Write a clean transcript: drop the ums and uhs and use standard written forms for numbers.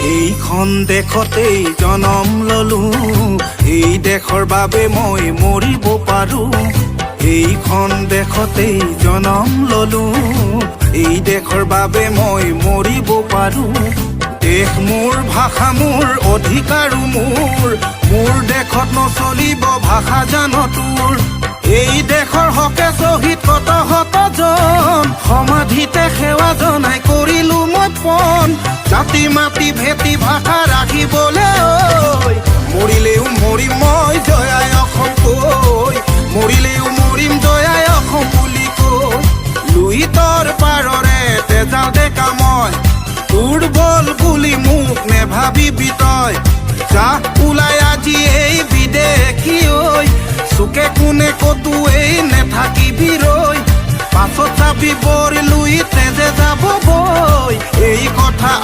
এইখন দেশতেই জনম ললো, এই দেশৰ বাবে মই মৰিব পাৰো। এইখন দেশতেই জনম ললো, এই দেশৰ বাবে মই মৰিব পাৰো। দেশ মোৰ, ভাষা মোৰ, অধিকাৰো মোৰ। মোৰ দেশত নচলিব ভাষা জান তোৰ। এই দেশৰ হকে শ্বহীদ কত শতজন, সমাধিতে সেৱা জনাই কৰিলো মই পণ। জাতি, মাটি, ভেটি, ভাষা ৰাখিবলৈ ঐ, মৰিলেও মৰিম মই জয় আই অসম কৈ। মৰিলেও মৰিম জয় আই অসম বুলি কৈ। লুইতৰ পাৰৰে তেজাল ডেকা মই, দুৰ্বল বুলি মোক নেভাবিবি তই। যা ওলাই আজি এই বিদেশী ঐ, চুকে কোণে কতো এই নেথাকিবি ৰৈ। পাছত চাবি বৰ লুইত তেজে যাব বৈ। এই কথা